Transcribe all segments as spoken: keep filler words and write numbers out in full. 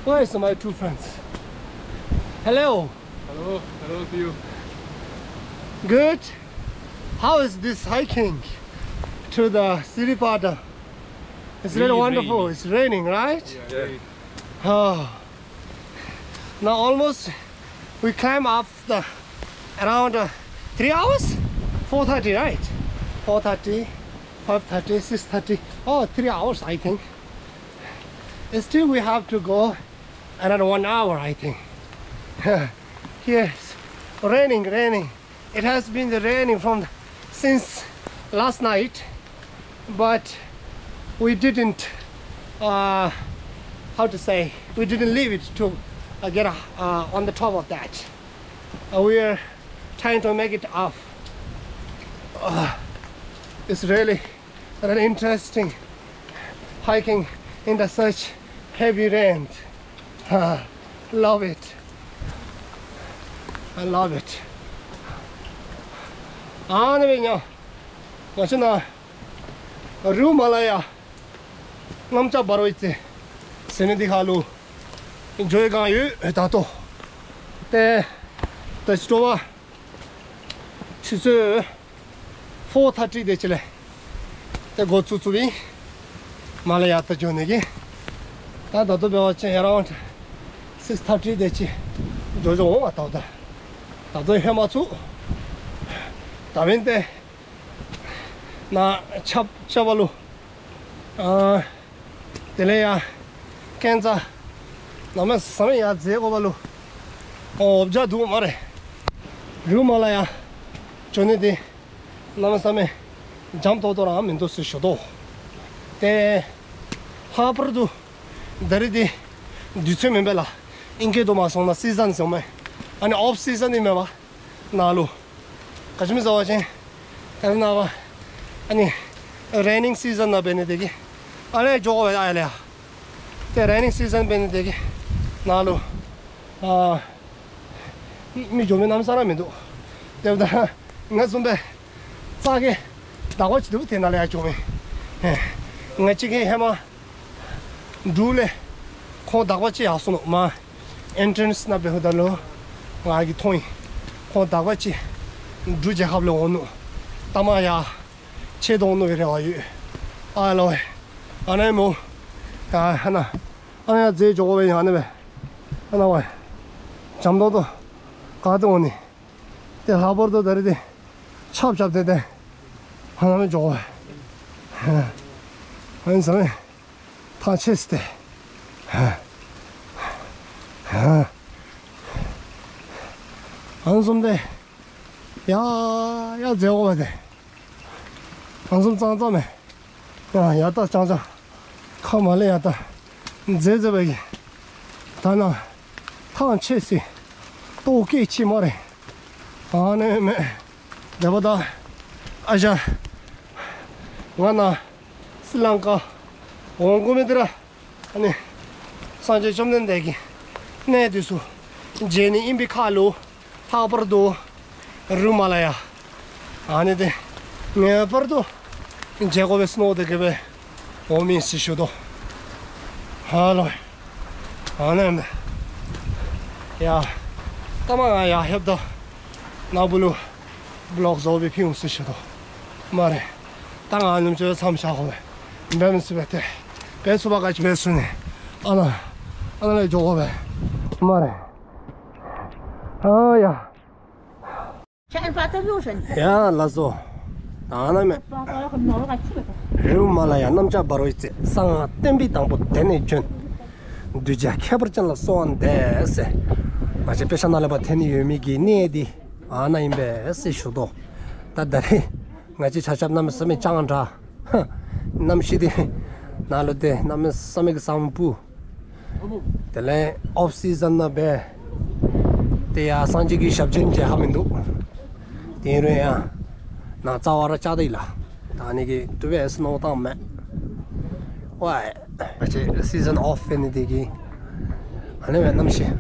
Where is my two friends? Hello. Hello, hello to you. Good. How is this hiking to the Siripada? It's really wonderful. It's raining, right? Yeah. Oh. Now almost we climb up the around uh, three hours? Four thirty, right? Four thirty, five thirty, six thirty. Oh, three hours, I think. Still, we have to go another one hour, I think. Yes, raining, raining. It has been raining from since last night, but we didn't, uh, how to say, we didn't leave it to uh, get uh, on the top of that. Uh, we are trying to make it up. Uh, it's really an interesting hiking in the such heavy rain. Uh, love it. I love it. ཨ་ནི་བས་ཉོ། ང་ཆུ་ན་རུ་མ་ལ་ཡ། གནམ་ལྕགས་འབར་བའི་རྩེ། ཟེར་ནི་འདི་ཁ་ལུ། འཇོ་ཡི་གང་ཡོད་ད་ལྟོ། ཏེ། ཏེ་སྤྲོ་བ། ཆུ་ཚོད། four thirty དེ་ཅི་ལེ། ཏེ་འགོ་ཚུགས་ཚུགས་ཡིན། མ་ལ་ཡ་ད་འཇོ་ནི་གི། ད་ད་ལྟོ་བེ་བ་ཅན་around six thirty དེ་ཅི། འཇོ་འཇོ་འོང་བ་ད་ད། ད་ལྟོ་ཧེ་མ་ཚུགས། ད་བན་ཏེ། ན་ཆབ་ཆབ་བ་ལུ། ཨ། དེ་ལས་ཡ། ཀན་ཙ། ན་མ་ས་མེ་ཡ་རྫས་གོ་བ་ལུ། ཨོ་བྱ་དུ་མ་རེད། རུ་མ་ལ་ཡ། ཅོ་ནི་དེ། ན་མ་ས་མེ། འཇམ་ཏོག་ཏོ་རང་མི་འདུག་སུ་ཞུ་དོ། དེ། ལྷག་པར་དུ། ད་རེས་དེ། དུས་ཚོད་མིན་པས་ལ། ཨིན་སྐད་དུ་མ་སོང་ན་སི་ཛན་སོང་མེ། ཨ་ནི་ཨོཕ་སི་ཛན་ནི་མེད་པ། ན་ལུ། ག་ཅི་མི་ཟ་བ་ཅན། ཨ་ན་བ། ཨ་ནི། raining season ན་བས་ནི་དེ་གི། ཨ་ལས་འཇོག་བས་ཨ་ལས། དེ་raining season བས་ནི་དེ་གི། ན་ལུ། ཨ། མི་འཇོག་མི་རྣམ་ས་ར་མི་འདུག་དེ་བ་ད། ང་གསུམ་པས། རྩ་གི། བདག་པ་ཅི་འདུག་དེ་ན་ལས་ཡ་འཇོག་མི། ང་གཅིག་གི་ཧེ་མ། འབྲུག་ལས། ཁོང་བདག་པ་ཅི་ཡག་སོང་ནོ་མ། entrance ན་བེ་ཧུ་ད་ལོ། ང་གི་མཐོང་ཡིན། ཁོང་བདག་པ་ཅི། འབྲུག་རྒྱལ་ཁབ་ལ་འོང་ནོ། ཏ་མ་ཡ། ཆེ་དོང་ནོ་བའི་རེ་བ་ཡོད། ཨ་ལོ། ཨ་ནེ་མོ། ཨ་ཧ་ན། ཨ་ཡ་རྫས་འཇོག་བའི་ཡང་ནེ་བས། ཨ་ན་བས། འཇམ་ཏོང་ཏོ། ག་དོང་ནི། དེ་ལྷག་པར་དུ་ད་རེས་དེ། ཆབ་ཆབ་དེ་དེ། ཧ་ན་མི་འཇོག་བས། ཨ་ནི་ཟ་མེ། ཐང་ཆད་སི་ཏེ། ཨང་གསུམ་ཏེ། ཡ་ཡ་མཛེས་འོ་བ་ཏེ། ཨང་གསུམ་གཙང་གཙང་མེ། ཡ་ཡ་ཏ་ཅང་ཅང་། ཁ་མ་ལེ་ཡ་ཏ། མཛེས་མཛེས་བ་གི། ད་ན། ཐང་ཆད་སི། ཏོ་སྐད་ཆི་མ་རེད། ཨ་ནེ་མེ། དེ་བ་ད། ཨ་ཞ། ང་ན། སི་ལང་ཀ། འོང་གོ་མེ་དེ་ར། ཨ་ནི། སངས་རྒྱས་བཅོམ་ལྡན་འདས་ཀྱི་གནས་དུས་སུ་མཇལ་ནི་ཨིན་པའི་ཁ་ལུ་ལྷག་པར་དུ་རུ་མ་ལ་ཡ། ཨ་ནི་དེ་ངེས་པར་དུ་མཇལ་དགོ་པའི་སྣོ་དེ་ག་བས་འོ་མིན་སི་ཞུ་དོ། ཧ་ལོ། ཨ་ནི་ཡ། ཏ་མ་ང་ཡ་ཧེབ་དོ། ན་བུ་ལུ། བློག་བཟོ་བའི་ཕིའུ་སུ་ཞིག་དོ། མ་རེད། ད་ང་ནུམ་ཆོས་མཚམས་བཞག་ཧོ་བས། འབད་མི་སྲིད་པས་ཏེ། བས་སུ་བ་ག་ཅི་བས་སུ་ནི། ཨ་ན། ཨ་ན་ལས་འཇོག་ཧོ་བས། མ་རེད། ཨ་ཡ། ཡ་ལ་སོ། ཨ་ན་མེ། རེའུ་མ་ལ་ཡ་གནམ་ལྕགས་འབར་བའི་རྩེ། གསང་སྔགས་བསྟན་པའི་དང་པོ་དེ་ནས་བྱོན། གདུལ་བྱ་ཁྱད་པར་ཅན་ལ་གསོལ་བ་འདེབས་ཟེར། ང་ཅག་དཔེ་ཆ་ནང་ལས་པ་དེ་ནི་ཡོད་མི་གི་གནས་འདི། ཨ་ན་ཡིན་པས་ཟེར་ཞུ་དོ། ད་ད་རེས་ང་ཅག་ཆ་ཁྱབ་གནམ་མེད་ས་མེད་སྤྱང་དྲགས། གནམ་གཤིས་དེ་ནང་ལོ་དེ་གནམ་མེད་ས་མེད་ཀྱི་གསང་པོ། དེ་ལས་ཨོཕ་སི་ཛན་ན་བས། དེ་ཡ་སངས་རྒྱས་ཀྱི་ཞབས་ཕྱི་མཇལ་ཧ་མི་འདུག་དེ་རུ་ཡང་ན་རྩ་བ་ར་ལྕགས་དེ་ལ་ད་ནི་གི་དུ་བས་སྣང་བཏང་མེད། ཝའི། ང་ཅག་སི་ཛན་ཨོཕ་ཕེ་ནི་དེ་གི་ཨ་ནི་བས་གནམ་གཤིས་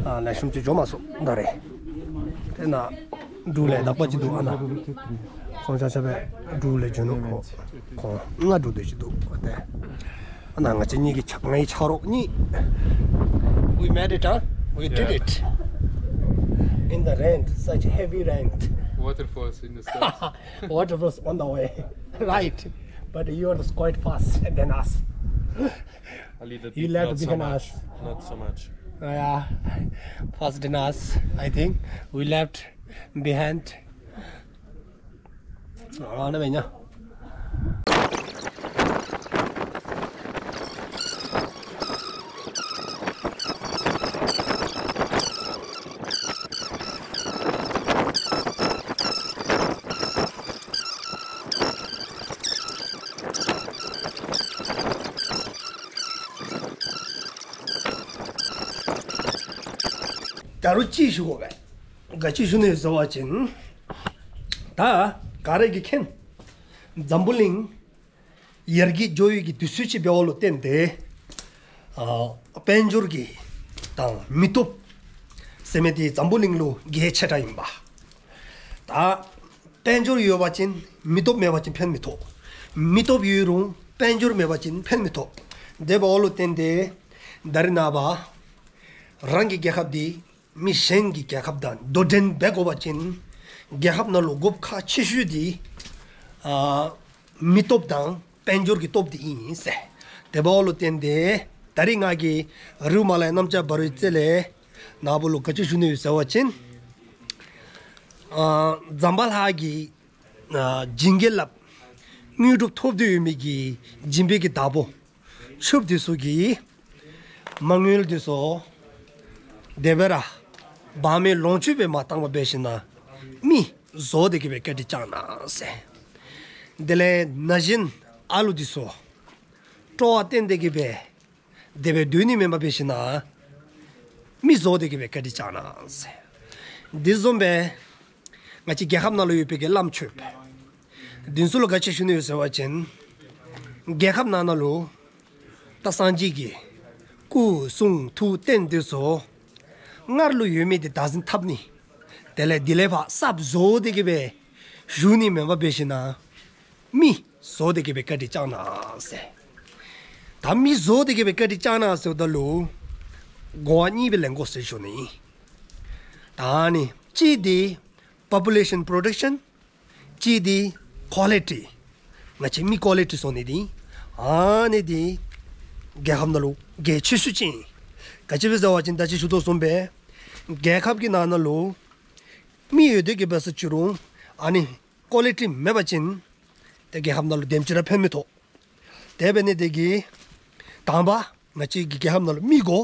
ཨ་ལས་ཤུམ་ཅིག་འཇོག་མ་སོང་ད་རེད། དེ་ན་འབྲུག་ལས་དག་པ་ཅིག་འདུག་ཨ་ན། སོང་ཆ་ཆ་བས་འབྲུག་ལས་འཇོན་ནོ་ཁོ། ཁོང་ང་འབྲུག་དེ་ཅིག་འདུག་ཨ་དེ། ང་ཚོ་གཉིས་ཀྱི་ཆ་ངའི་ཆ་རོགས་གཉིས། We made it, huh? We did Yeah. it. In the rain, such heavy rain. Waterfalls in the steps. Waterfalls on the way. Right. But you are quite fast than us. A little bit, you left not so behind much. Us. Not so much. Yeah. Fast than us, I think. We left behind. ཨ་ནི་མེད་ཉ། ད་རུང་ཅི་ཞུ་དགོས་པས། ག་ཅི་ཞུ་ནས་ཟེར་བ་ཅིན། ད་ག་རེ་གི་མཁྱེན། འཛམ་བུ་གླིང་ཡར་རྒྱས་འགྲོ་ཡི་གི་དུས་ཚོད་ཅིག་འབདཝ་ལུ་བརྟེན་ཏེ། ཨ་དཔལ་འབྱོར་གྱི་དང་མི་སྟོབས་ཟེར་མི་དེ་འཛམ་བུ་གླིང་ལུ་གལ་ཆེ་དྲགས་ཨིན་པ། ད་དཔལ་འབྱོར་ཡོད་པ་ཅིན་མི་སྟོབས་མེད་པ་ཅིན་ཕན་མི་ཐོགས། མི་སྟོབས་ཡོད་རུང་དཔལ་འབྱོར་མེད་པ་ཅིན་ཕན་མི་ཐོགས། དེ་འབདཝ་ལུ་བརྟེན་ཏེ། ད་རེས་ནངས་པ་རང་གི་རྒྱལ་ཁབ་འདི་མི་གཞན་གྱི་རྒྱལ་ཁབ་དང་དོ་འགྲན་འབད་དགོ་པ་ཅིན། རྒྱལ་ཁབ་ནང་ལུ་དགོཔ་ཁག་ཆེ་ཤོས་འདི་ཨ་མི་སྟོབས་དང་དཔལ་འབྱོར་གྱི་སྟོབས་འདི་ཨིན་ཟེར། དེ་འབདཝ་ལུ་བརྟེན་ཏེ་ད་རིས་ང་གིས་རིའུ་མ་ལ་ཡ་གནམ་ལྕགས་འབར་བའི་རྩེ་ལས་ནཱ་བུ་ལུ་ག་ཅི་ཞུ་ནི་ཡོད་ཟེར་བ་ཅིན། ཨ་ཛམ་བྷ་ལ་གི་ཨ་སྦྱིན་དགེ་ལབ། དངོས་གྲུབ་ཐོབ་འདོད་ཡོད་མི་གི་སྦྱིན་པའི་གི་བདག་པོ། ཕྱུགཔོ་འདི་ཚུ་གིས་མ་དངུལ་འདི་ཚུ་དེ་སྦེ་ར་བག་མེད་ལོངས་སྤྱོད་སྦེ་མ་བཏང་པར་འབད་ཞིན་ན་མི་བཟོ་སྟེ་གི་སྦེ་བཀའ་དྲིན་བསྐྱང་གནང་ཟེར། དེ་ལས་ན་གཞོན་ཨ་ལུ་འདི་ཚུ་སྤྲོ་བ་བསྟེན་ཏེ་གི་སྦེ་དེ་སྦེ་སྡོད་ནི་མེན་པར་འབད་ཞིན་ན་མི་བཟོ་སྟེ་གི་སྦེ་བཀའ་དྲིན་བསྐྱང་གནང་ཟེར། འདི་བཟུམ་སྦེ་ང་བཅས་རྒྱལ་ཁབ་ནང་ལུ་ཡོད་པའི་གི་བླམ་ཆོསཔ་འདི་ཚུ་ལུ་ག་ཅི་ཞུ་ནི་ཡོད་ཟེར་བ་ཅིན། རྒྱལ་ཁབ་ནང་ན་ལུ་ད་སངས་རྒྱས་ཀྱི་སྐུ་གསུང་ཐུགས་རྟེན་འདི་ཚུ་སྔར་ལུ་ཡོད་མི་འདི་བདག་འཛིན་འཐབ་ནི། དེ་ལས་དེ་ལས་ཕར་གསརཔ་བཟོ་སྟེ་གི་སྦེ་བཞུགས་ནི་མེན་པར་འབད་ཞིན་ན་མི་བཟོ་སྟེ་གི་སྦེ་བཀའ་དྲིན་བསྐྱང་གནང་ཟེར། ད་མི་བཟོ་སྟེ་གི་སྦེ་བཀའ་དྲིན་བསྐྱང་གནང་ཟེརཝ་ད་ལུ་གོ་བ་གཉིས་སྦེ་ལེན་དགོ་ཟེར་ཞུ་ནི། ད་ནི་གཅིག་འདི་population protection། གཅིག་འདི་quality། ང་བཅས་མི་quality བཟོ་ནི་འདི། ཨ་ནི་འདི་རྒྱལ་ཁབ་ནང་ལུ་གལ་ཆེ་ཤོས་ཅིག་ཨིན། ག་ཅི་སྦེ་ཟེར་བ་ཅིན་ད་ཅི་ཞུ་དོ་བཟུམ་སྦེ་རྒྱལ་ཁབ་ཀྱི་ནང་ན་ལུ་མི་ཡོད་དེ་གི་སྦེ་ཟེར་ཅི་རུང་ཨ་ནི་quality མེད་པ་ཅིན་ཏེ་རྒྱལ་ཁབ་ནང་ལུ་དེམ་ཅིག་ར་ཕན་མི་ཐོགས། དེ་འབད་ནི་དེ་གིས་དང་པ་ང་བཅས་ཀྱི་རྒྱལ་ཁབ་ནང་ལུ་མི་དགོ།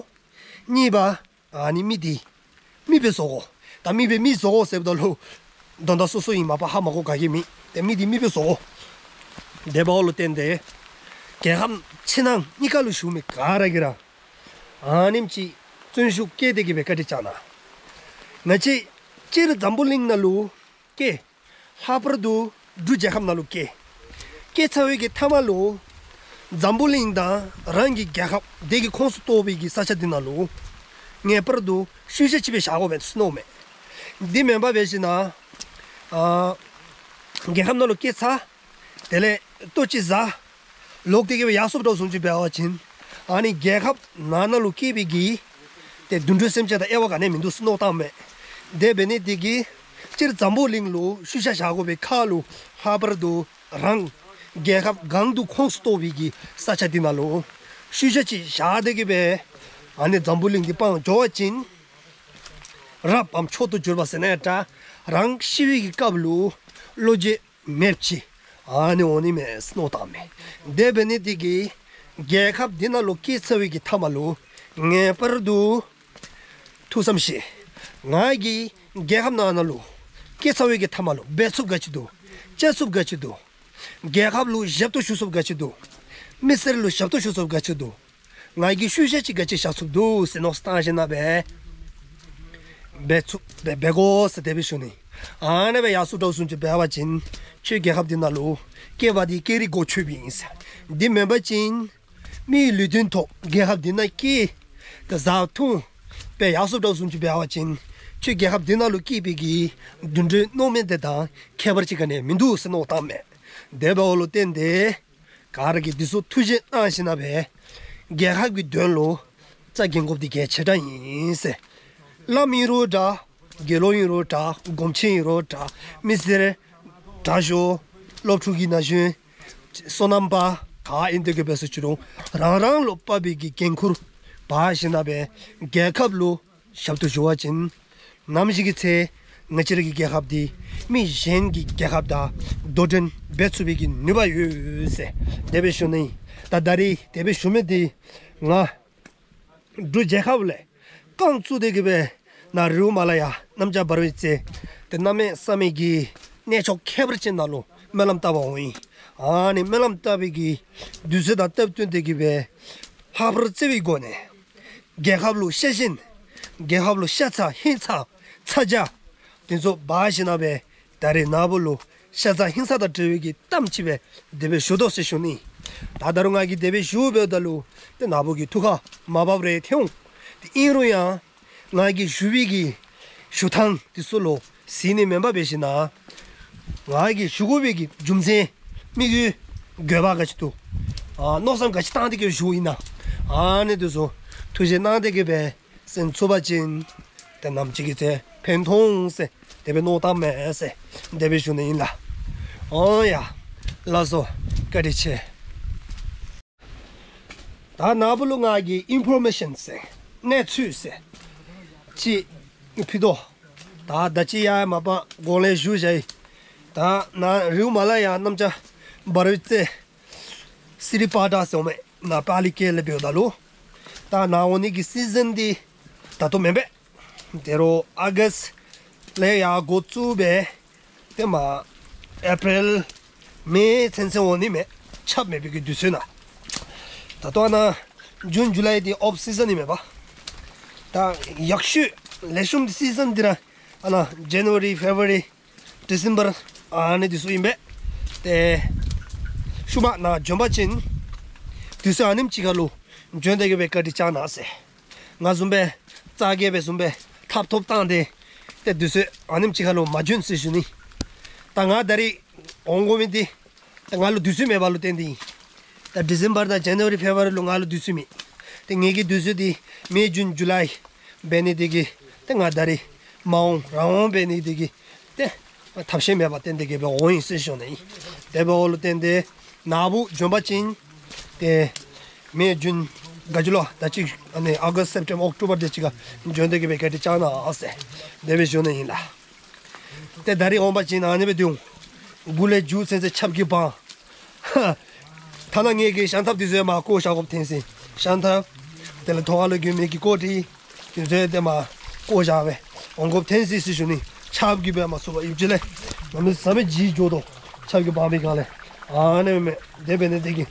གཉིས་པ་ཨ་ནི་མི་འདི་མི་སྦེ་བཟོ་དགོ། ད་མི་སྦེ་མི་བཟོ་དགོ་ཟེརཝ་ད་ལུ་དོན་དག་སོ་སོ་ཨིན་མ་པ་ཧ་མ་གོ་ག་གིས་མེད། ཏེ་མི་འདི་མི་སྦེ་བཟོ་དགོ། དེ་འབདཝ་ལུ་བརྟེན་ཏེ་རྒྱལ་ཁབ་ཕྱི་ནང་གཉིས་ཀ་ལུ་བཞུགས་མི་ག་ར་གིས་ར་ཨ་ནེམ་ཅིག་བརྩོན་ཤུགས་བསྐྱེད་དེ་གི་སྦེ་བཀའ་དྲིན་བསྐྱང་གནང་། ང་བཅས་སྤྱིར་འཛམ་བུ་གླིང་ནང་ལུ་སྐྱེ། ལྷག་པར་དུ་འབྲུག་རྒྱལ་ཁབ་ནང་ལུ་སྐྱེ། སྐྱེ་ཚར་བའི་གི་མཐའ་མ་ལུ་འཛམ་བུ་གླིང་དང་རང་གི་རྒྱལ་ཁབ་དེ་གི་ཁོངས་སུ་གཏོགས་པའི་གི་ས་ཆ་འདི་ནང་ལུ་ངེས་པར་དུ་ཤུལ་བཞག་ཅིག་སྦེ་བཞག་དགོ་པས་ཟེར་མནོཝ་མས། འདི་མེན་པར་འབད་ཞིན་ན་ཨ་རྒྱལ་ཁབ་ནང་ལུ་སྐྱེ་ཚར། དེ་ལས་ལྟོ་ཅིག་བཟའ། ལོག་སྟེ་གི་སྦེ་ཡར་སོངམ་འདྲཝ་བཟུམ་ཅིག་འབད་བ་ཅིན་ཨ་ནི་རྒྱལ་ཁབ་ནང་ན་ལུ་སྐྱེས་པའི་གི་ཏེ་དུད་འགྲོ་སེམས་ཅན་དང་དབྱེ་བ་ག་ནི་ཡང་མིན་འདུག་ཟེར་མནོ་བཏངམ་མས། དེ་འབད་ནི་དེ་གིས་སྤྱིར་འཛམ་བུ་གླིང་ལུ་ཤུལ་བཞག་བཞག་དགོ་པའི་ཁར་ལུ་ལྷག་པར་དུ་རང་རྒྱལ་ཁབ་གང་དུ་ཁོངས་སུ་གཏོགས་པའི་གི་ས་ཆ་འདི་ནང་ལུ་ཤུལ་བཞག་ཅིག་བཞག་སྟེ་གི་སྦེ་ཨ་ནི་འཛམ་བུ་གླིང་འདི་སྤང་འགྱོ་བ་ཅིན་རབ་བམ་མཆོག་ཏུ་གྱུར་པ་ཟེར་ན་ཡང་འདྲ། རང་ཤི་བའི་གི་སྐབས་ལུ་བློ་འགྱོད་མེདཔ་ཅིག་ཨ་ནི་འོང་ནི་མས་ཟེར་མནོ་བཏངམ་མས། དེ་འབད་ནི་དེ་གིས་རྒྱལ་ཁབ་འདི་ནང་ལུ་སྐྱེ་ཚར་བའི་གི་མཐའ་མ་ལུ་ངེས་པར་དུ་ཐུགས་བསམ་བཞེས། ང་གིས་རྒྱལ་ཁབ་ནང་ན་ལུ་སྐྱེ་ཚར་བའི་གི་མཐའ་མ་ལུ་འབད་ཚུགསཔ་ག་ཅི་འདུག། བྱ་ཚུགསཔ་ག་ཅི་འདུག། རྒྱལ་ཁབ་ལུ་ཞབས་ཏོག་ཞུ་ཚུགསཔ་ག་ཅི་འདུག། མི་སེར་ལུ་ཞབས་ཏོག་ཞུ་ཚུགསཔ་ག་ཅི་འདུག། ང་གིས་ཤུལ་བཞག་ཅིག་ག་ཅི་བཞག་ཚུགསཔ་འདུག་ཟེར་མནོ་བསམ་བཏང་ཞིན་ན་སྦེ་འབད་ཚུགས་འབད་འབད་དགོ་ཟེར་དེ་སྦེ་ཞུ་ནི། ཨ་ནི་སྦེ་ཡར་སོངམ་འདྲཝ་བཟུམ་ཅིག་འབད་བ་ཅིན་ཁྱོད་རྒྱལ་ཁབ་འདི་ནང་ལུ་སྐྱེ་བ་འདི་སྐྱེ་རིགས་གོ་ཆོད་པའི་ཨིན་ཟེར། འདི་མེན་པ་ཅིན་མིའི་ལུས་རྟེན་ཐོབ་རྒྱལ་ཁབ་འདི་ནང་སྐྱེ། ཏེ་བཟའ་འཐུང་སྦེ་ཡར་སོངམ་འདྲཝ་བཟུམ་ཅིག་འབད་བ་ཅིན་ཁྱོད་རྒྱལ་ཁབ་འདི་ནང་ལུ་སྐྱེས་པའི་གི་དུད་འགྲོའི་མནོ་མི་དེ་དང་ཁྱད་པར་ཅིག་ག་ནི་ཡང་མིན་འདུག་ཟེར་མནོ་བཏངམ་མས། དེ་འབདཝ་ལུ་བརྟེན་ཏེ་ ག་ར་གི་འདི་ཚོ་ཐུགས་རྗེ་གནང་ཞིག་ན་བས། རྒྱལ་ཁབ་ཀྱི་དོན་ལུ་རྩ་འགེངས་དགོཔ་འདི་གལ་ཆེ་དྲགས་ཨིན་ཟེར། བླམ་ཨིན་རུང་འདྲ། དགེ་སློང་ཨིན་རུང་འདྲ། སྒོམ་ཆེན་ཨིན་རུང་འདྲ། མི་སེར། དྲག་ཤོས། སློབ་ཕྲུག་གི་ན་གཞོན། སོ་ནམ་པ། ག་ཨིན་དེ་གི་བས་སུ་ཅི་རུང་རང་རང་ལུ་བབས་པའི་གི་འགན་ཁུར་འབག་ཞིག་ན་བས། རྒྱལ་ཁབ་ལུ་ཞབས་ཏོག་ཞུ་བ་ཅིན། ནམ་ཞིག་གི་ཚེ་ང་བཅས་ར་གི་རྒྱལ་ཁབ་འདི་མི་གཞན་གྱི་རྒྱལ་ཁབ་དང་དོ་འགྲན་འབད་ཚུགས་པའི་གི་ནུས་པ་ཡོད་ཟེར་དེ་སྦེ་ཞུ་ནི་ཨིན། ད་ད་རིས་དེ་སྦེ་ཞུ་མི་འདི་ང་འབྲུག་རྒྱལ་ཁབ་ལས་རྐང་བཙུགས་ཏེ་གི་སྦེ་ནཱ་རི་མ་ལ་ཡ་གནམ་ལྕགས་འབར་བའི་རྩེ་དེ་གནམ་མེད་ས་མེད་ཀྱི་གནས་མཆོག་ཁྱད་པར་ཅན་ནང་ལུ་སྨོན་ལམ་བཏབ་པར་འོང་ཡི། ཨ་ནི་སྨོན་ལམ་བཏབ་པའི་གི་དུས་ཚོད་དང་སྟབས་བསྟུན་ཏེ་གི་སྦེ་ལྷག་པར་བརྩེ་བའི་སྒོ་ནས། རྒྱལ་ཁབ་ལུ་ཤ་ཞེན། རྒྱལ་ཁབ་ལུ་ཤ་ཚ་ཧིང་ཚ་ཚ་རྒྱ། དེ་ཚུ་འབག་ཞིན་ན་སྦེ་ད་རེས་ནཱ་བུ་ལུ་ཤ་ཚ་ཧིང་ཚ་དང་བྲལ་བའི་གི་གཏམ་ཅིག་སྦེ་དེ་སྦེ་ཞུ་དོ་ཟེར་ཞུ་ནི། ད་ད་རུང་ང་གིས་དེ་སྦེ་ཞུ་འབདཝ་ད་ལུ་ཏེ་ནཱ་བུ་གི་ཐུགས་ཁར་མ་བབ་རེ་ཐལ་འོང་། དེ་ཨིན་རུང་ཡང་ང་གིས་ཞུ་བའི་གི་ཞུ་ཐངས་དེ་ཚུ་ལུ་གཟིགས་ནི་མེན་པར་འབད་ཞིན་ན། ང་གིས་ཞུ་དགོ་པའི་གི་རྒྱུ་མཚན་དམིགས་ཡུལ་དགོས་པ་ག་ཅི་འདུག། ཨ་མནོ་བསམ་ག་ཅི་བཏང་སྟེ་གི་ཞུཝ་ཨིན་ན། ཨ་ནི་དེ་ཚུ་ཐུགས་རྗེ་གནང་སྟེ་གི་སྦེ་གསན་ཚུགས་པ་ཅིན་ཏེ་ནམ་ཅིག་གི་ཚེ་ཕན་ཐོགས་ཟེར་དེ་སྦེ་མནོ་བསམ་མེད་ཟེར་དེ་སྦེ་ཞུ་ནི་ཨིན་ལགས། ཨོ་ཡ། ལགས་སོ། བཀའ་དྲིན་ཆེ། ད་ནཱ་བུ་ལུ་ང་གིས་ཨིན་ཕོར་མེ་ཤཱན་ཟེར་གནས་ཚུལ་ཟེར་ཅིག་ཕུལ་དོ། ད་ད་ཅི་ཡ་མ་པ་གོང་ལས་ཞུ་བཞག་ཡི། ད་ནཱ་རི་མ་ལ་ཡ་གནམ་ལྕགས་འབར་བའི་རྩེ་སི་རི་པ་ཏྲ་ཟེར་འོང་མེ་ནཱ་པཱ་ལི་སྐད་ལས་འབདཝ་ད་ལུ། ད་ནཱ་འོང་ནི་གི་སི་ཛན་འདི་ད་ལྟོ་མེན་པས། དེ་རུང་ཨ་གསྟ་ལས་ཡར་འགོ་བཙུགས་སྦེ་ཏེ་མར་ཨེ་པྲིལ་མེ་ཚུན་ཚོད་འོང་ནི་མས། ཆརཔ་མེད་པའི་གི་དུས་ཚོད་ནང་། ད་ལྟོ་ཨ་ནཱ་ཇུན་ཇུ་ལའི་འདི་ཨོཕ་སི་ཛན་ཨིན་མས་པ། ད་ཡག་ཤོས་ལེགས་ཤོམ་སི་ཛན་འདི་ར་ཨ་ནཱ་ཇན་ཝ་རི་ཕེབ་རུ་རི་ཌི་སེམ་བར་ཨ་ནི་དུས་ཚོད་ཨིན་པས། ཏེ་ཤུལ་མ་ནཱ་འབྱོན་པ་ཅིན་དུས་ཚོད་ཨ་ནེམ་ཅིག་ཁར་ལུ་འབྱོན་ཏེ་གི་སྦེ་བཀའ་དྲིན་བསྐྱང་གནང་ཟེར། ང་བཟུམ་སྦེ་རྩ་རྒས་སྦེ་བཟུམ་སྦེ་ཐབ་ཐོབ་བཏང་སྟེ་ཏེ་དུས་ཚོད་ཨ་ནེམ་ཅིག་ཁར་ལུ་མ་འབྱོན་ཟེར་ཞུ་ནི། ད་ང་ད་རིས་འོང་དགོ་མི་འདི་ད་ང་ལུ་དུས་ཚོད་མེད་པ་ལུ་བརྟེན་ཏེ་ཨིན། ད་ཌི་སེམ་བར་དང་ཇན་ཝ་རི་ཕེབ་རུ་རི་ལུ་ང་ལུ་དུས་ཚོད་མེད། ཏེ་ངེ་གི་དུས་ཚོད་འདི་མེ་ཇུན་ཇུ་ལའི་འབད་ནི་དེ་གིས་ཏེ་ང་ད་རིས་མ་འོང་རང་འོང་འབད་ནི་དེ་གིས་ཏེ་ཐབས་ཤེས་མེད་པར་བརྟེན་ཏེ་གི་སྦེ་འོང་ཡི་ཟེར་ཞུ་ནི་ཨིན། དེ་འབདཝ་ལུ་བརྟེན་ཏེ་ནཱ་བུ་འབྱོན་པ་ཅིན་ཏེ་མེ་ཇུན་ག་ཅི་ལོ་ད་ཅི་ཨ་ནི་ཨོ་གསྟ་སེབ་ཊེམ་བར་ཨོཀ་ཊོ་བར་དེ་ཅིག་ཁར་འབྱོན་ཏེ་གི་སྦེ་བཀའ་དྲིན་བསྐྱང་གནང་ཟེར་དེ་སྦེ་ཞུ་ནི་ཨིན་ལགས། ཏེ་ད་རིས་འོང་པ་ཅིན་ཨ་ནི་སྦེ་འདུག། མགུ་ལས་མཇུག་ཚུན་ཚོད་ཆརཔ་གིས་སྦང་། ཐ་ན་ངེ་གི་ཤམ་ཐབས་དེ་ཚུ་ཡང་མར་བཀོ་བཞག་དགོཔ་ཐོན་ཟེར། ཤམ་ཐབས་དེ་ལས་ཐོག་ཁར་ལུ་གྱོན་མི་གི་ཀོ་ཊི་དེ་ཚུ་ཡང་ཏེ་མར་བཀོ་བཞག་སྦེ་འོང་དགོཔ་ཐོན་ཟེར་ཟེར་ཞུ་ནི། ཆརཔ་གིས་སྦེ་མ་ཚུགས་པར་ཡིབ་ཅི་ལས་གནམ་མེད་ས་མེད་ལྗིད་འགྱོ་དོ། ཆརཔ་གིས་སྦང་པའི་སྒང་ལས་ཨ་ནི་མེ་དེ་འབད་ནི་དེ་གིས་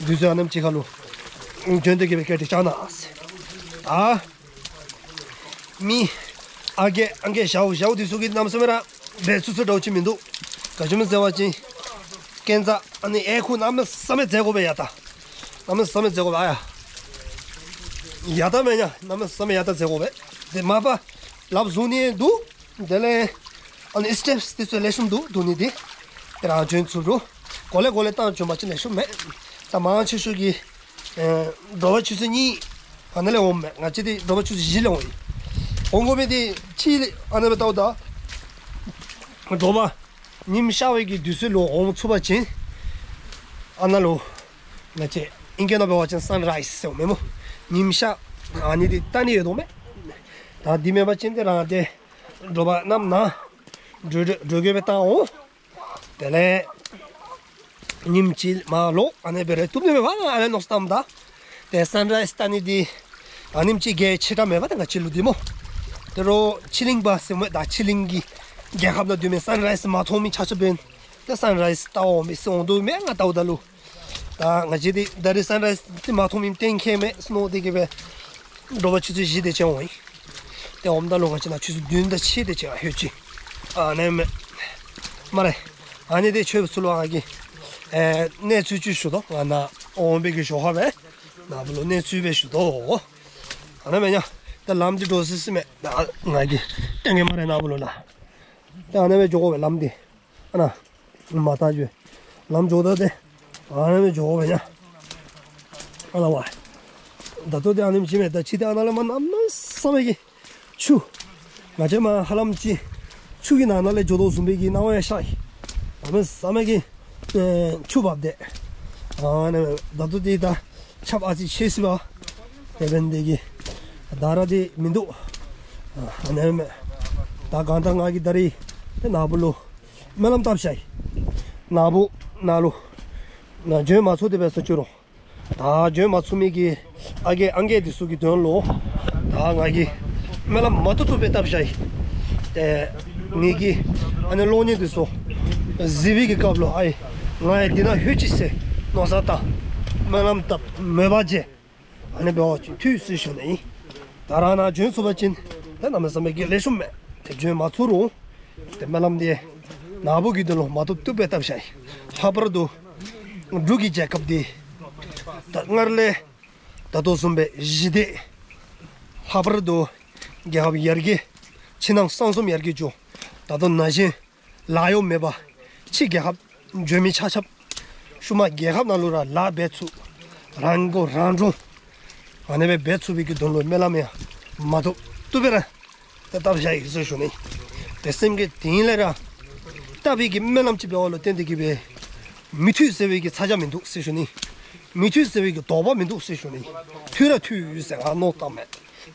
དུས་ཚོད་ཨ་ནེམ་ཅིག་ཁར་ལུ་འབྱོན་ཏེ་གི་སྦེ་བཀའ་དྲིན་བསྐྱང་གནང་ཟེར། ཨ་མི་ཨ་རྒས་ཨང་རྒས་ཞའོ་ཞའོ་དེ་ཚུ་གིས་གནམ་མེད་ས་མེད་ར་འབད་ཚུགས་ཚུགས་འདྲཝ་ཅིག་མིན་འདུག། ག་ཅི་སྨོ་ཟེར་བ་ཅིན་སྐས་འཛེག་ཨ་ནི་ཨེ་ཁུ་གནམ་མེད་ས་མེད་འཛེག་དགོ་པས་ཡ་ད། གནམ་མེད་ས་མེད་འཛེག་དགོ་པས་ཨ་ཡ། ཡ་ད་མེན་ན་གནམ་མེད་ས་མེད་ཡ་ད་འཛེག་དགོ་པས། དེ་མ་པ་ལགཔ་བཟུང་ནི་འདུག། དེ་ལས་ཨ་ནི་སི་ཊེབས་དེ་ཚུ་ལེགས་ཤོམ་འདུག་འདུག་ནི་དེ། དེ་རང་འབྱོན་ཚུགས་རུང་གོ་ལེ་གོ་ལེ་བཏང་འབྱོན་པ་ཅིན་ལེགས་ཤོམ་མས། ད་མང་ཆེ་ཤོས་ཀྱིས་ཨེ་དྲོ་པ་ཆུ་ཚོད་གཉིས་ཨ་ནི་ལས་འོངམ་མས། ང་བཅས་འདི་དྲོ་པ་ཆུ་ཚོད་བཞི་ལས་འོང་ཡི། འོང་དགོ་མི་འདི་ཕྱི་ལས་ཨ་ནི་སྦེ་ལྟཝ་ད་དྲོ་པ་ཉིམ་ཤར་བའི་གི་དུས་ཚོད་ལུ་འོང་ཚུགས་པ་ཅིན་ཨ་ནཱ་ལུ་ང་བཅས་ཨིང་སྐད་ནང་འབད་བ་ཅིན་སན་རའི་ཛི་ཟེར་མེན་སྨོ། ཉིམ་ཤར་ཨ་ནི་འདི་བལྟ་ནི་ཡོད་དོ་མས། ད་འདི་མེན་པ་ཅིན་ཏེ་རང་ཏེ་དྲོ་པ་གནམ་ནངས་དྲོ་དྲོ་དགོ་པས་བཏང་འོང་། དེ་ལས་ཉིམ་ཅིག་མར་ལོག་ཨ་ནི་སྦེ་རེ་བཏུབ་ནི་མས་པ། ཨ་ནི་མནོ་བསམ་བཏངམ་ད། ཏེ་སན་རའི་ཛི་བལྟ་ནི་འདི་ཨ་ནེམ་ཅིག་གལ་ཆེ་དྲགས་མེད་པ་ད་ང་བཅས་ལུ་འདི་སྨོ། དེ་རུང་ཕྱི་གླིང་པ་ཟེར་མི་ད་ཕྱི་གླིང་གི་རྒྱལ་ཁབ་ནང་སྡོད་མི་སན་རའི་ཛི་མ་མཐོང་མི་ཆ་ཁྱབ་འབདན་ཏེ་སན་རའི་ཛི་བལྟ་འོང་མི་ཟེར་འོང་དོ་མས། ང་བལྟཝ་ད་ལུ་ད་ང་བཅས་འདི་ད་རིས་སན་རའི་ཛི་འདི་མ་མཐོང་མི་གཏན་འཁེལ་མས་ཟེར་མནོ་སྟེ་གི་སྦེ་དྲོ་པ་ཆུ་ཚོད་བཞི་དེ་ཅིག་འོང་ཡི། ཏེ་འོངམ་ད་ལུ་ང་བཅས་ནཱ་ཆུ་ཚོད་བདུན་དང་ཕྱེད་དེ་ཅིག་ལྷོད་ཅི། ཨ་ནི་མས། སྨ་རེ། ཨ་ནི་དེ་ཁྱོད་ཚུ་ལུ་ཨ་གི་ཨེ་གནས་ཚུལ་ཅིག་ཞུ་དོ། ང་ནཱ་འོང་པའི་གི་ཞོར་ཁར་སྦེ་ནཱ་བུ་ལུ་གནས་ཚུལ་སྦེ་ཞུ་དོ། ཨ་ནི་མས་ཉ། ད་ལམ་འདི་འདྲོག་སི་སི་མས། ད་ང་གིས་སྟོན་གེ་སྨ་རེ་ནཱ་བུ་ལུ་ལགས། ད་ཨ་ནི་སྦེ་འགྱོ་དགོ་པས་ལམ་འདི། ཨ་ནཱ་མར་ལྟ་ཞུ། ལམ་འགྱོཝ་ད་ཏེ་ ཨ་ནི་མི་འཇོག་པ་ཡ། ཨ་ལ་བ། ད་ལྟོ་དེ་ཨ་ནི་མི་བྱེད་མེད་ད་ཕྱི་དེ་ཨ་ན་ལ་མ་ན་མ་ས་མེད་ཀྱི་ཆུ། ང་ཚོས་མ་ཧ་ལམ་ཅི། ཆུ་གི་ནང་ན་ལས་འཇོག་དོ་བཟུམ་པའི་གི་སྣང་བ་ཡ་ཤར་ཡི། ད་མི་ས་མེད་ཀྱི་ཆུ་བབ་དེ། ཨ་ནི་ད་ལྟོ་དེ་ད་ཆབ་ཨ་ཙི་ཆེ་སི་བ། དེ་བན་དེ་གི་ད་ར་དེ་མི་འདུག་ཨ་ནི་མེད། ད་གང་ལྟར་ང་གི་ད་རེས་དེ་ན་བུ་ལོ། སྨོན་ལམ་བཏབ་བྱ་ཡི། ན་བུ་ན་ལོ། ན་འཇོན་མ་ཚོ་དེ་བས་སུ་བཅུ་རུང་། ད་འཇོན་མ་ཚུགས་མི་གི་ཨ་རྒས་ཨང་རྒས་དེ་ཚོ་གི་དོན་ལོ། ད་ང་གི་སྨོན་ལམ་མ་ཐུབ་ཐུབ་པའི་བཏབ་བྱ་ཡི། དེ་ངེད་ཀྱི་ཨ་ནི་གློག་བརྙན་དེ་ཚོ་གཟིགས་པའི་གི་སྐབས་ལོ་ཨ་ཡི། ང་ཡི་འདི་ན་ལྷོད་ཅི་སེ་མནོ་བསམ་བཏང་། སྨོན་ལམ་བཏབ་མོས་པ་བྱས། ཨ་ནི་འབད་བ་ཅིན་ཐུགས་སུ་ཞུ་ནི་ཡིན། ད་རང་ན་འཇོན་ཚུགས་པ་ཅིན་དེ་གནམ་མེད་ས་མེད་ཀྱི་ལེགས་ཤོམ་མེད་དེ་འཇོན་མ་ཚུགས་རུང་། དེ་སྨོན་ལམ་དེ་ན་བུ་གི་དོན་ལོ་མ་ཐུབ་ཐུབ་པའི་བཏབ་བྱ་ཡི། ལྷག་པར་དུ་འབྲུག་གི་རྒྱལ་ཁབ་འདི་ད་སྔར་ལས་ད་ལྟོ་བཟུམ་པའི་ཞི་བདེ། ལྷག་པར་དུ་རྒྱལ་ཁབ་ཡར་རྒྱས་ཕྱི་ནང་གསང་གསུམ་ཡར་རྒྱས་བྱུང་། ད་ལྟོ་ན་གཞོན་ལཱ་གཡོག་མེད་པ། ཕྱི་རྒྱལ་ཁབ་འཇོན་མི་ཆ་ཁྱབ། ཤུལ་མ་རྒྱལ་ཁབ་ནང་ལུ་ར་ལཱ་འབད་ཚུགས། རང་མགོ་རང་འདྲོངས། ཨ་ནི་སྦེ་འབད་ཚུགས་པའི་གི་དོན་ལུ་སྨོན་ལམ་ཡང་མ་ཐུབ་ཐུབ་པའི་ར་དེ་བཏབ་བཞག་ཡོད་ཟེར་ཞུ་ནི། དེ་སེམས་ཀྱི་དེ་ཡིན་ལས་ར་བཏབ་པའི་གི་སྨོན་ལམ་ཅིག་འབདཝ་ལུ་བརྟེན་ཏེ་གི་སྦེ་མི་ཐུབ་ཟེར་བའི་གི་ཚ་གྱང་མིན་འདུག་ཟེར་ཞུ་ནི། མི་ཐུབ་ཟེར་བའི་གི་དོགས་པ་མིན་འདུག་ཟེར་ཞུ་ནི། ཐུབ་ར་ཐུབ་ཡོད་ཟེར་ང་མནོ་བཏང་མེད།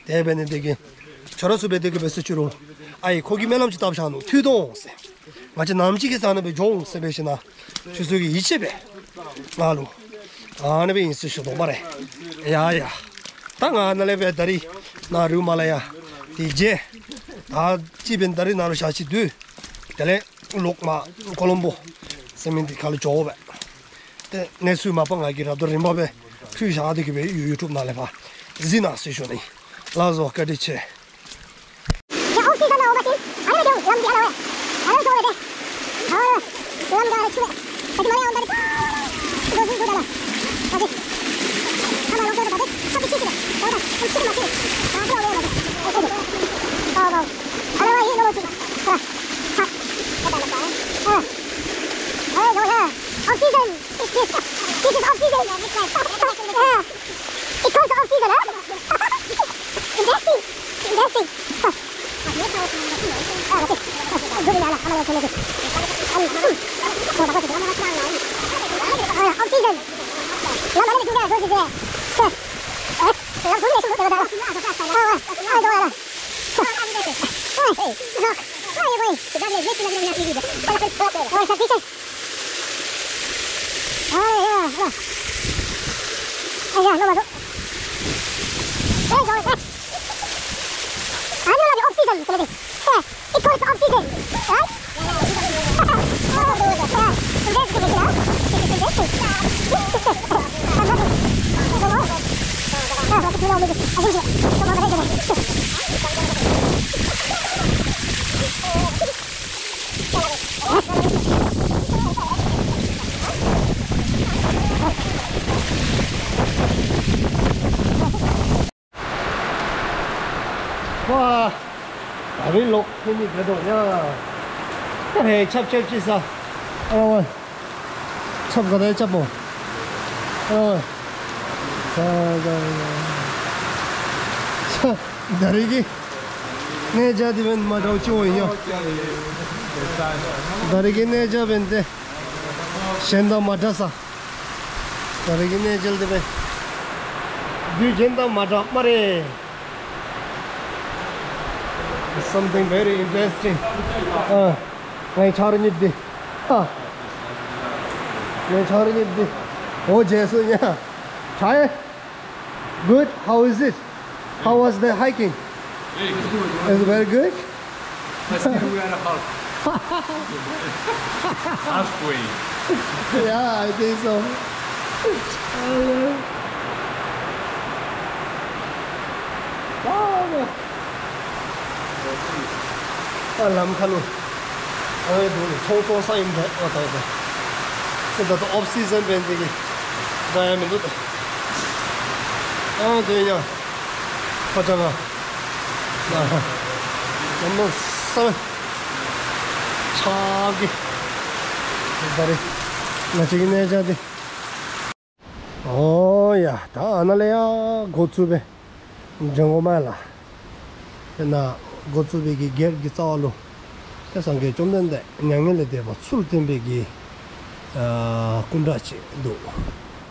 དེ་འབད་ནི་དེ་གིས་ཁྱོད་ར་ཚུ་འབད་དེ་གི་འབད་ཟེར་ཞུ་རུང་། ཨ་ཡི་ཁོ་གིས་སྨོན་ལམ་ཅིག་བཏབ་བཞག་ནུག་ཐུབ་དོ་ཟེར། ང་བཅས་ནམ་ཅིག་གི་ས་ན་སྦེ་འགྱོ་འོང་ཟེར་འབད་ཞིནམ་ལས་ཁྱོད་ཚུ་གིས་ཡིད་ཆེས་འབད་ང་ལུ་ཨ་ནི་སྦེ་ཨིན་ཟེར་ཞུ་དོ་སྨ་རེ། ཡ་ཡ། ད་ང་ནཱ་ལས་འབད་ད་རིས་ནཱ་རུ་མ་ལ་ཡ་དེ་རྗེས་ད་ཅི་འབད་ད་རིས་ནཱ་རུ་ཞག་ཅིག་སྡོད། དེ་ལས་ལོག་མར་ཀོ་ལོམ་བོ་ཟེར་མི་འདི་ཁ་ལུ་འགྱོ་འབད། ཏེ་གནས་ཚུལ་མ་པ་ང་གིས་ར་ཏོ་རིམ་པ་སྦེ་ཕུལ་བཞག་སྟེ་གི་སྦེ་ཡུ་ཡུ་ཊུབ་ནང་ལས་ཕར་གཟིགས་གནང་ཟེར་ཞུ་ནི། ལགས་སོ་བཀའ་དྲིན་ཆེ། ཡ་ཨོཕ་སི་ཛོན་ནང་འོང་པ་ཅིན་ཨ་ནི་སྦེ་འགྱོ་ལམ་འདི་ཨ་ལ་ཝེ། ཨ་ལ་འགྱོ་ཝེ་ཏེ། ཨ་ལ་ལམ་འདི་ཨ་ལ་ཆུ་ཝེ། ད་ཅི་མ་ལ་ཡ་འོང་ད་རིས་ཆུ་འགྱོ་ཟུན་འགྱོ་ད་ལ། ད་ཅི། ཨ་མ་ལོག་འགྱོ་ད་ད་ཏེ་ཁ་ཕི་ཆི་ཆི་ཝེ། འོ་ད་ཨམ་ཆི་ཆི་མ་ཆི་ཝེ། ཨ་ཧོ་ཝེ་ཝེ་ཝེ། ཨོ་ཆི་ཆི། ཨོ་ཝེ་ཝེ། ཨ་ལ་ཝེ་ཡི་ནོ་ཆི། ཨ་ཧ། ཨ་ཧ། ཨ་ཧ། ཨོ་ཡ། ཨོཕ་སི་ཛོན། This is, this is off season. Yeah. It calls off season, huh? Interesting. Interesting. Huh. Ah, okay. Good enough. I'm gonna make it. Um, hmm. Oh, off season. Huh. Eh, eh, eh, eh, eh, eh. Oh, it's a picture. ཨ་ཡ་ཡ། ཨ་ཡ་ལོ་མ་ལོ། ཨེ་ཡོ་ཨེ། ཨ་ནི་ལ་ཨོཕ་སི་ཛོན་ཟེར་ཏེ། ཨེ། It calls off season, right? Yeah, yeah, yeah. Interesting, you know? Interesting. I'm happy. Don't know. Ah, what do you know? I think so. Don't know. ཝ། ད་རིང་ལོག་ཕེབས་ནི་དེ་དང་ཡ། ད་རེས་ཆབ་ཆབ་ཅི་ས། ཨ་ཝ། ཆབ་ག་དེ་ཆབ་པོ། ཨ་ཝ། ས་ག་ས། ད་རེས་ཀྱི་གནས་མཇལ་དེ་བན་མ་འདྲཝ་ཅི་འོང་ཡ། ད་རེས་ཀྱི་གནས་མཇལ་བན་དེ་གཞན་དང་མ་འདྲ་ས། ད་རེས་ཀྱི་གནས་མཇལ་དེ་བན་དུས་རྒྱུན་དང་མ་འདྲ་སྨ་རེ། Something very interesting. ཨ། ངའི་ཆ་རོགས་གཉིས་འདི། ཨ། ངའི་ཆ་རོགས་གཉིས་འདི། འོ་རྗེས་སུ་ཉ། Try. Good. How is it? How was the hiking? Very good. It's very good. I still wear a half. Halfway. Yeah, I think so. ཨ་ལམ་ཁ་ལུ། ཨ་ནི་འདུག་ཚོང་ཚོང་ས་ཡིན་པས་ཨ་ད་ད། ད་ད་ཨོཕ་སི་ཛོན་བན་དེ་གི་ད་ཡ་མི་འདུག་ད། ཨ་དེ་ཡ། ཁ་ཆ་ལ། ཨ་ཧ། ལམ་ས་ཆག་གི། ད་རེས་ང་ཅིག་གི་གནས་མཇལ་དེ། ཨོ་ཡ། ད་ཨ་ན་ལ་ཡ་འགོ་ཚུགས་པས། འཇོན་གོ་མ་ལ། དེ་ན་འགོ་ཚུགས་པའི་གི་གེཊ་གི་རྩ་བ་ལུ། དེ་སངས་རྒྱས་བཅོམ་ལྡན་འདས་མྱ་ངན་ལས་འདས་པ་ཚུལ་བསྟན་པའི་གི་ཨ་སྐུ་འདྲ་ཅིག་འདུག་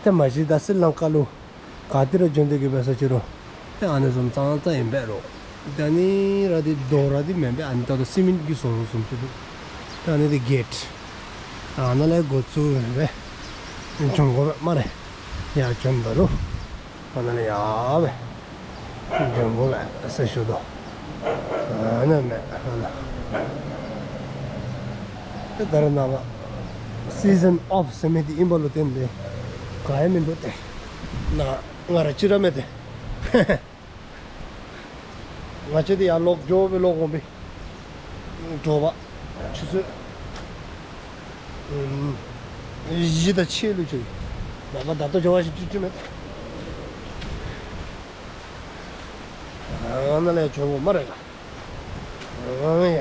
དེ་མ་གཞི་ད་སི་རི་ལང་ཀ་ལུ་ག་ཏེ་ར་འབྱོན་དེ་གི་བས་ས་ཅི་རུ། དེ་ཨ་ནི་བཟུམ་ཙང་ཙང་ཡིན་པས་རོ། དེ་ནི་ར་དེ་རྡོ་ར་དེ་མེན་པས། ཨ་ནི་ད་དུ་སི་མིན་གི་བཟོ་བཟོ་བཟུམ་ཅིག་འདུག་དེ་ཨ་ནི་དེ་གེཊ། ཨ་ན་ལས་འགོ་ཚུགས་རེད་པས། འཇོན་གོ་བས་མ་རེད། ཡ་འཇོན་ད་རུ། ཨ་ན་ལས་ཡ་བས། འཇོན་གོ་བས་ཟེར་ཞུ་དོ། ཨ་ན་མེད་ཨ་ན། དེ་ད་ར་ན་བ། སི་ཛན་ཨོཕ་ཟེར་མི་དེ་ཡིན་པ་ལུ་བརྟེན་ཏེ། ག་ཡ་མི་འདུག་སྟེ། ན་ང་ར་ཅི་ར་མེད་དེ། ང་བཅས་དེ་ཡར་ལོག་འགྱོ་བའི་ལོག་འོང་པའི། འགྲོ་བ། ཆུ་ཚོད། ཨུམ། བཞི་དང་ཕྱེད་ལུས་ཀྱི། ནག་པ་ད་ལྟ་འགྱོ་བ་ཞིག་ཅི་ཅི་མེད། ཨ་ན་ལས་འཇོན་གོ་མ་རེད་ལ། ཨ་ཡ།